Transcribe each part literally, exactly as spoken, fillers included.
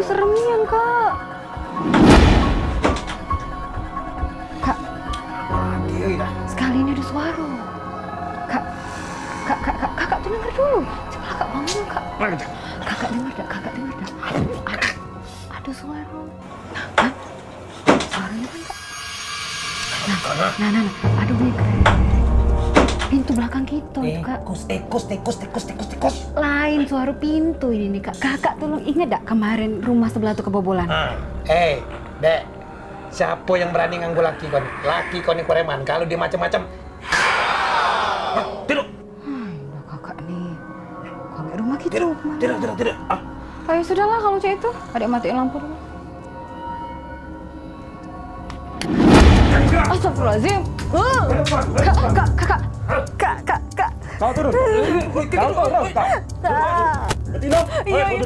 Serem nian, Kak. Kak. Sekali ini ada suara. Kak. Kak, Kak, Kak, Kakak tuh denger dulu. Coba Kakak bangun, Kak. Kakak denger dak? Kakak denger dak? Ada, ada suara. Hah? Suaranya kan, Kak? Nah, nah, nah, nah. Ada bunyi krek. Pintu belakang kita itu, Kak. Tikus, tikus, tikus, tikus, tikus, tikus. Lain suara pintu ini nih, Kak. Kakak tolong inget dak kemarin rumah sebelah tuh kebobolan? Ah, eh, Dek. Siapa yang berani nganggu laki kau ni? Laki kau ni preman. Kalau dia macam-macam, hah, tidur. Hai, dah kakak ni. Kau ambil rumah kita. Tidur, tidur, tidur, tidur. Ah. Ayo, sudahlah kalau cak itu. Adek matiin lampu dulu. Astagfirullahaladzim. Eh, Kak, Kak, Kakak. Kak, Kak, Kak. Kau turun. Kau turun, kau. Kak. Betina. Iya, iya.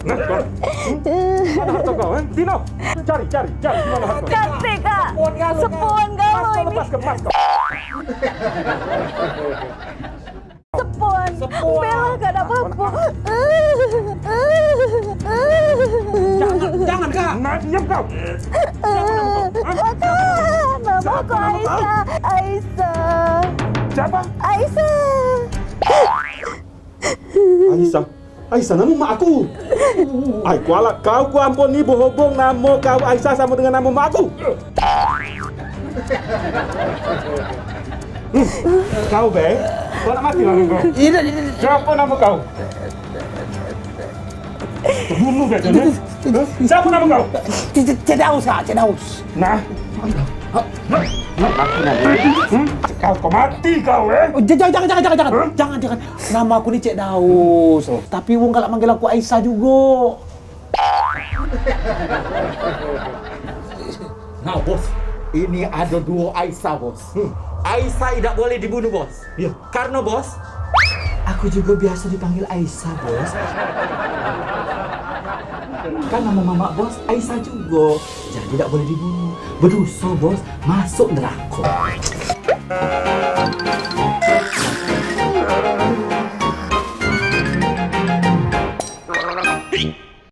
Nah, kau. Mana harta kau, eh? Betina. Cari, cari, cari. Di mana harta? Cantik, Kak. Sepuan galau ini. Masker lepas ke masker. Sepon. Sepon. Bella gak ada apa-apa. Jangan, jangan, Kak. Nah, diam kau. Kakak, nama aku Aisyah. Aisyah. Siapa? Aisyah. Aisyah. Aisyah, nama mak aku. Ai, kualat kau, ku ampun ni, berhubung nama kau Aisyah sama dengan nama mak aku. Hmm, kau, Be? Kau nak mati lah kau? Tidak, tidak, tidak. Siapa nama kau? Bunuh kau, Cik. Hah? Siapa nama kau? Cik, Cik, Cik Daus, Kak, Cik Daus. Nah. Nah, aku nak. Hmm? Kau, kau mati kau, eh? Oh, j-, jangan, jangan, jangan, jangan. Hah? Jangan, jangan. Nama aku ni Cik Daus. Oh. Tapi wong galak manggil aku Aisyah juga. Nah, Bos, ini ada dua Aisyah, Bos. Hmm. Aisyah tidak boleh dibunuh, Bos. Iya. Karena, Bos, aku juga biasa dipanggil Aisyah, Bos. Kan nama mamak Bos Aisyah juga. Jadi tidak boleh dibunuh. Berdosa, Bos. Masuk neraka.